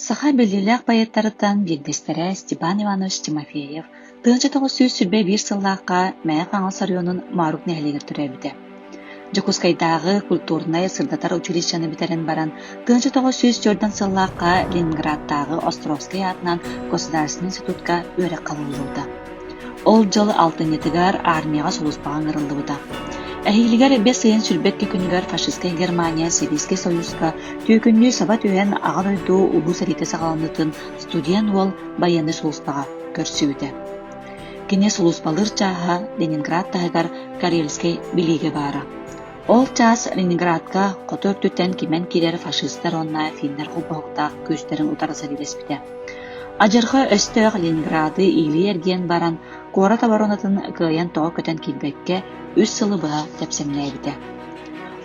Саха биллиилээх поэттарыттан биирдэстэрэ Степан Иванович Тимофеев 1921 сыллаахха Мэҥэ Хаҥалас оройуонун Моорук нэһилиэгэр төрөөбүтэ. Дьокуускайдааҕы культурнай-сырдатар училищены бүтэрэн баран, 1904 сыллаахха Ленинградтааҕы Островскай аатынан государственнай институтка үөрэххэ ылыллыбыта. Ол дьыл алтынньытыгар армияҕа сулууспаҕа ыҥырыллыбыта. Эһиилигэр бэс ыйын 22 күнүгэр фашистскай Германия Сэбиэскэй Союзка түөкүннүү саба түһэн Аҕа дойду Улуу сэриитэ саҕаланыытын студент уол байыаннай сулууспаҕа көрсүбүтэ. Кини сулууспалыыр чааһа Ленинград таһыгар Карельскай билиигэ баара. Ол чаас Ленинградка хоту өртүттэн кимэн киирэр фашистар уонна финнэр холбоһуктаах күүстэрин утары сэриилэспитэ. Адьырҕа өстөөх Ленинграды иилии эргийэн баран, куорат оборонатын кыайан тоҕо көтөн киирбэккэ, үс сылы быһа тэпсэҥнээбитэ.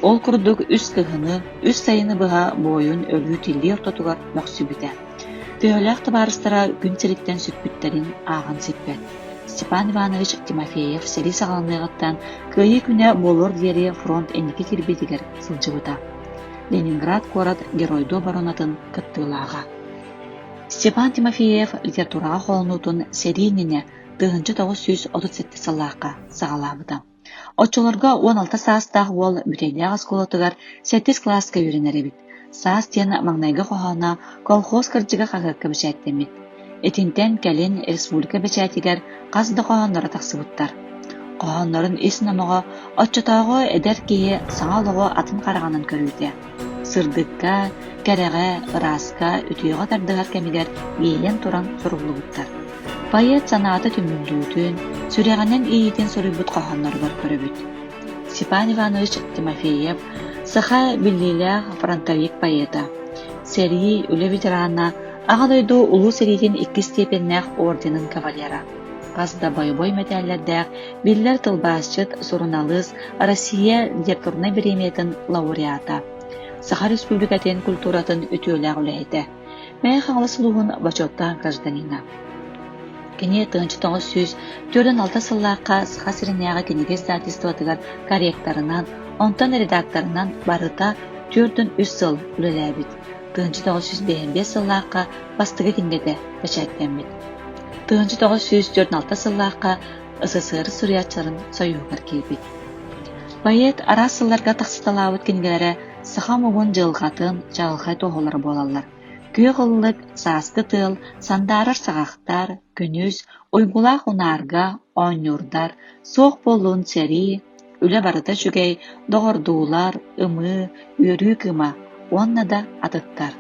Ол курдук үс кыһыны, үс сайыны быһа буойун өлүү-тиллии ортотугар мөхсүбүтэ. Төһөлөөх табаарыстара күн сириттэн сүппүттэрин ааҕан сиппэт. Степан Иванович Тимофеев сэрии саҕаланыаҕыттан Кыайыы күнэ буолуор диэри фронт инники кирбиитигэр сылдьыбыта. Ленинград куорат Геройдуу оборонатын кыттыылааҕа. Степан Тимофеев литератураҕа холонуутун сэрии иннинэ 1937 сыллаахха саҕалаабыта. Оччолорго 16 саастаах уол Бүтэйдээх оскуолатыгар сэттис кылааска үөрэнэр эбит. Саас диэн маҥнайгы хоһооно «Колхоз кырдьыга» хаһыакка бэчээттэммит. Итинтэн кэлин республика бэчээтигэр хас да хоһоонноро тахсыбыттар. Хоһооннорун ис номоҕо оччотооҕу эдэр киһи саҥа олоҕу атын хараҕынан көрүүтэ, сырдыкка, кэрэҕэ, ырааска, үтүөҕэ тардыһар кэмигэр иэйэн туран суруллубуттар. Поэт санаата түмүллүүтүн, сүрэҕинэн иэйиитин суруйбут хоһоонноругар көрөбүт. Степан Иванович Тимофеев саха биллиилээх фронтовик поэта, сэрии, үлэ ветерана, Аҕа дойду Улуу сэриитин иккис степеннээх орденын кавалера, хас да бойобуой мэтээллэрдээх биллэр тылбаасчыт, суруналыыс, Россия литературнай бириэмийэтин лауреата, Саха Республикатын культуратын үтүөлээх үлэһитэ, Мэҥэ Хаҥалас улууһун бочуоттаах гражданина. Кини 1946 сыллаахха Саха сиринээҕи кинигэ издательствотыгар корректорынан, онтон редакторынан барыта 43 сыл үлэлээбит. 1955 сыллаахха бастакы кинигэтэ бэчээттэммит. 1946 сыллаахха СССР суруйааччыларын сойууһугар киирбит. Поэт араас сылларга тахсыталаабыт кинигэлэрэ саха омугун дьылҕатын чаҕылхай туоһулара буолаллар. Күөх ыллык, сааскы тыал, сандаарар саҕахтар, күнүс, уйгулаах унаарга, оонньуурдар, суох буоллун сэрии, үлэ барыта үчүгэй, доҕордуулар, ымыы, үөрүү кыыма уонна да атыттар.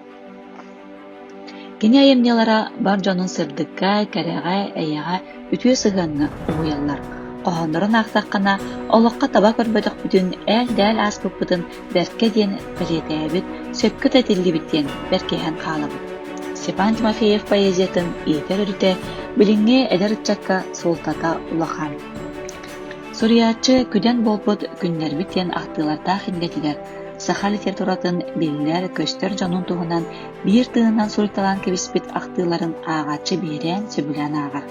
Кини айымньылара бар дьонун сырдыкка, кэрэҕэ, эйэҕэ, үтүө сыһыаҥҥа уһуйаллар. Хоһооннорун аахтаххына, олоххо таба көрбөтөхпүтүн, ээл-дээл ааспыппытын бэркэ диэн бэлиэтээбит, сөпкө да этиллибит диэн бэркиһэн хаалабыт. Степан Тимофеев поэзиятын иитэр өрүтэ билиҥҥи эдэр ыччакка суолтата улахан. Суруйааччы Күдэн буолбут күннэрбит диэн ахтыылардаах кинигэтигэр саха литературатын биллэр-көстөр дьонун туһунан биир тыынынан суруйталаан кэбиспит ахтыыларын ааҕааччы биһирээн, сөбүлээн ааҕар.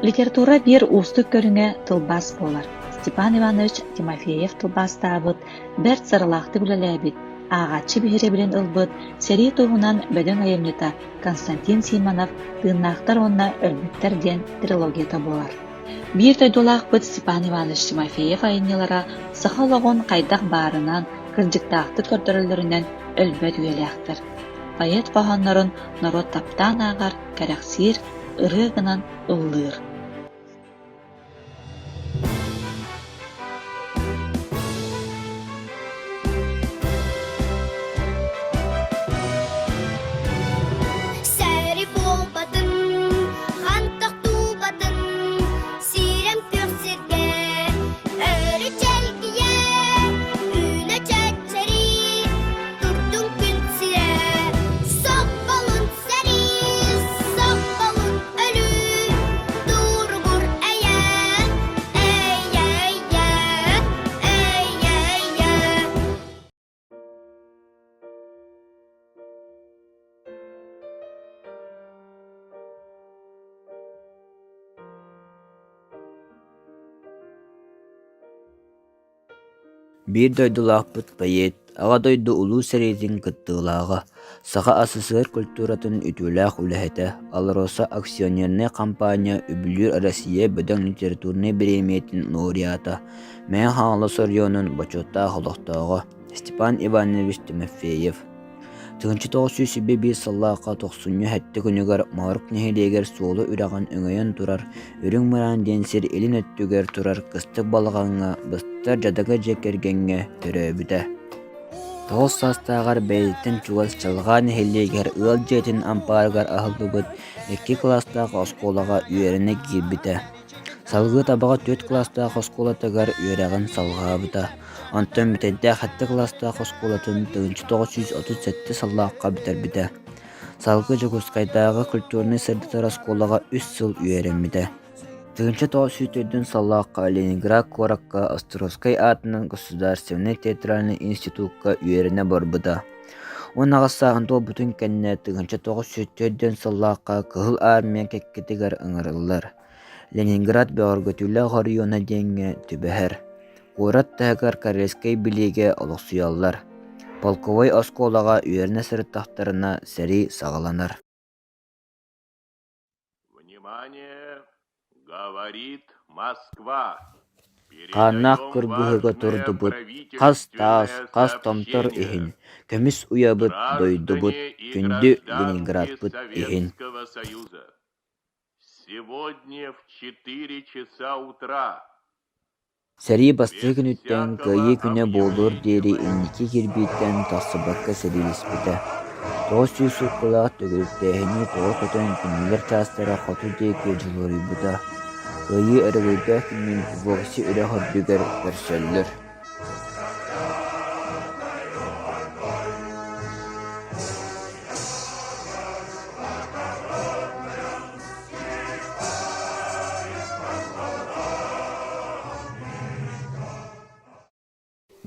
Литература биир уустук көрүҥэ тылбаас буолар. Степан Иванович Тимофеев тылбаастаабыт, бэрт сыралаахтык үлэлээбит, ааҕааччы биһирэбилин ылбыт сэрии туһунан бөдөҥ айымньыта Константин Симонов «Тыыннаахтар уонна өлбүттэр» диэн трилогията буолар. Биир дойдулаахпыт Степан Иванович Тимофеев айымньылара саха олоҕун хайдах баарынан, кырдьыктаахтык көрдөрөллөрүнэн өлбөт үйэлээхтэр. Поэт хоһооннорун норуот таптаан ааҕар, кэрэхсиир, ырыа гынан ыллыыр. Сэри буолбатын, хантах туубатын, сирэм күөх сиргэ өрү чэлгийэ, үүнэ чэччэри, турдун күн сирэ, сопполун сэрии, сопполун өлүү, туругур эйэ, эйэ-эйэ, эйэ-эйэ. Биир дойдулаахпыт поэт. Аҕа дойду Улуу сэриитин кыттыылааҕа, Саха АССР культуратын үтүөлээх үлэһитэ, АЛРОСА акционернай хампаанньа үбүлүүр Россия бөдөҥ литературнай бириэмийэтин лауреата, Мэҥэ Хаҥалас оройуонун бочуоттаах олохтооҕо Степан Иванович Тимофеев. 1921 сыллаахха тохсунньу сэттэ күнүгэр Моорук нэһилиэгэр Суолу үрэҕин өҥөйөн турар Үрүҥ Мыраан диэн сир илин өттүгэр турар кыстык балаҕаҥҥа быстар дьадаҥы дьиэ кэргэҥҥэ төрөөбүтэ. 9 саастааҕар бэйэтиттэн чугас Чалҕаа нэһилиэгэр ыал дьиэтин ампаарыгар аһыллыбыт икки кылаастаах оскуолаҕа үөрэнэ киирбитэ. Салгыы Табаҕа түөрт кылаастаах оскуолатыгар үөрэҕин салҕаабыта. Онтон Бүтэйдээх сэттэ кылаастаах оскуолатын 1937 сыллаахха бүтэрбитэ. Салгыы Дьокуускайдааҕы культурнай-сырдатар оскуолаҕа үс сыл үөрэммитэ. 1904 сыллаахха Ленинград куоракка Островскай аатынан государственнай театральнай институкка үөрэнэ барбыта. 18 сааһын туолбутун кэннэ 1904 сыллаахха Кыһыл Армия кэккэтигэр ыҥырыллар. Ленинград бөҕөргөтүүлээх оройуона диэҥҥэ түбэһэр. Куорат таһыгар Карельскай билиигэ олохсуйаллар. Полковой оскуолаҕа үөрэнэ сырыттахтарына сэрии саҕаланар. Внимание! Говорит Москва! Хааннаах Передаем кыргыһыыга важное турдубут, хас таас, правительственное хас томтор иһин, сообщение. көмүс уйабыт, дойдубут, Граждане и күндү гражданки Ленинградпыт иһин. Советского Союза! Сегодня в 4 часа утра Сэрии бастакы без күнүттэн всякого Кыайыы күнэ буолуор объявления диэри войны инники кирбииттэн тахсыбакка сэриилэспитэ. 900 сууккалаах төгүрүктээһини тоҕо көтөн кинилэр чаастара хоту диэки дьулуруйбута. Кыайыы өрөгөйдөөх күнүн Вовсе үрэх үрдүгэр көрсөллөр.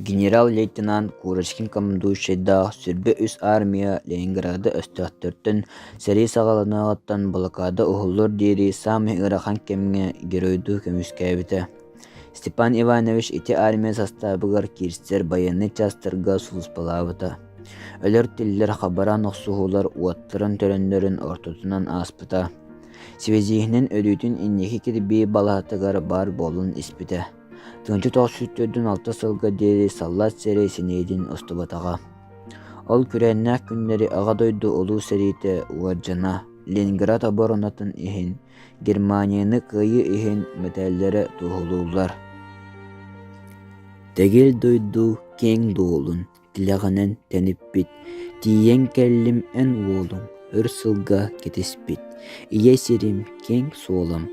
Генерал-лейтенант Курочкин командующайдаах 23 армия Ленинграды өстөөхтөртөн сэрии саҕаланыаҕыттан блокада уһуллуор диэри саамай ыарахан кэмҥэ геройдуу көмүскээбитэ. Степан Иванович ити армия састаабыгар киирсэр байыаннай чаастарга сулууспалаабыта. Өлөр-тиллэр хабараан охсуһуулар уоттарын-төлөннөрүн ортотунан ааспыта. Связиһинэн өрүүтүн инники кирбии балаһатыгар баар буолан испитэ. 1946 сылга диэри саллаат сирэй синиэдин устубатаҕа. Ол күрээннээх күннэри Аҕа дойду Улуу сэриитэ уордьана, Ленинград оборонатын иһин, Германияны кыайыы иһин мэтээллэрэ туоһулууллар. Тэгил дойду киэҥ дуолун тилэҕинэн тэниппит, тиийэн кэллим эн уолуҥ өр сылга кэтиспит, ийэ сирим киэҥ суолам,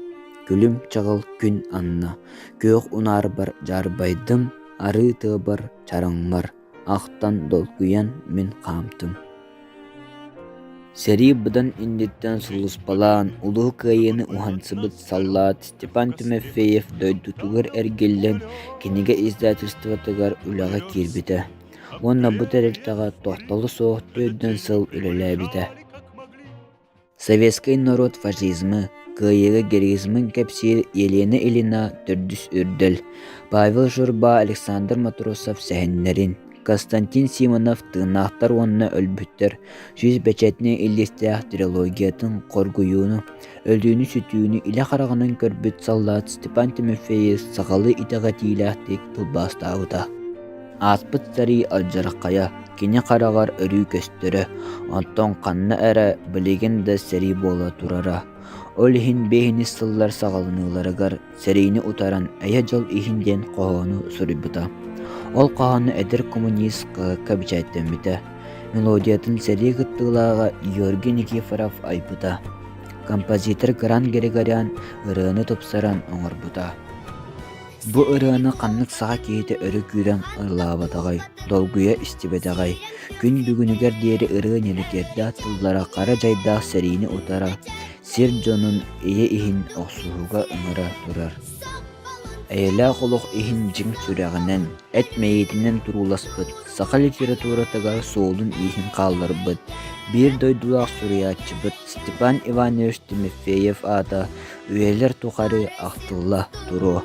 күлүм чаҕыл күн анна, күөх унаарбар дьаарбайдым, арыы тыабар чараҥмар, ахтан долгуйан мин хаамтым. Сэрии быдан инниттэн сулууспалаан, Улуу Кыайыыны уһансыбыт саллаат Степан Тимофеев дойдутугар эргиллэн кинигэ издательствотыгар үлэҕэ киирбитэ уонна бу тэрилтэҕэ тохтоло суох 40 сыл үлэлээбитэ. Советскай норуот фашизмы, кыайыыга героизмын кэпсиир Елена Ильина төрдүс үрдэл, Павел Журба Александр Матросов сэһэннэрин, Константин Симонов «Тыыннаахтар уонна өлбүттэр» 100 бэчээтинэй илиистээх трилогиятын хоргуйууну, өлүүнү-сүтүүнү илэ хараҕынан көрбүт саллаат Степан Тимофеев сахалыы итэҕэтиилээхтик тылбаастаабыта. Ааспыт сэрии алдьархайа кини хараҕар өрүү көстөрө, онтон ханна эрэ билигин да сэрии буола турара. Ол иһин биэһинис сыллар саҕаланыыларыгар сэриини утаран «Эйэ-дьол иһин» диэн хоһоону суруйбута. Ол хоһоону эдэр коммунист хаһыакка бэчээттэммитэ. Мелодиятын сэрии кыттыылааҕа Георгий Никифоров айбыта. Композитор Гран Григорян ырыаны тупсаран оҥорбута. Бу ырыаны ханнык саха киһитэ өрө күүрэн ыллаабатаҕай, долгуйа истибэтэҕэй, күн бүгүнүгэр диэри ырыа ньиргиэрдээх тыллара хара дьайдаах сэриини утара, сир дьонун ийэ иһин охсуһууга ыҥыра турар. Эйэлээх олох иһин дьиҥ сүрэҕинэн, эт мэйиитинэн турууласпыт, саха литературатыгар суолун-ииһин хаалларбыт, биир дойдулаах суруйааччыбыт Степан Иванович Тимофеев аата үйэлэр тухары ахтылла туруо.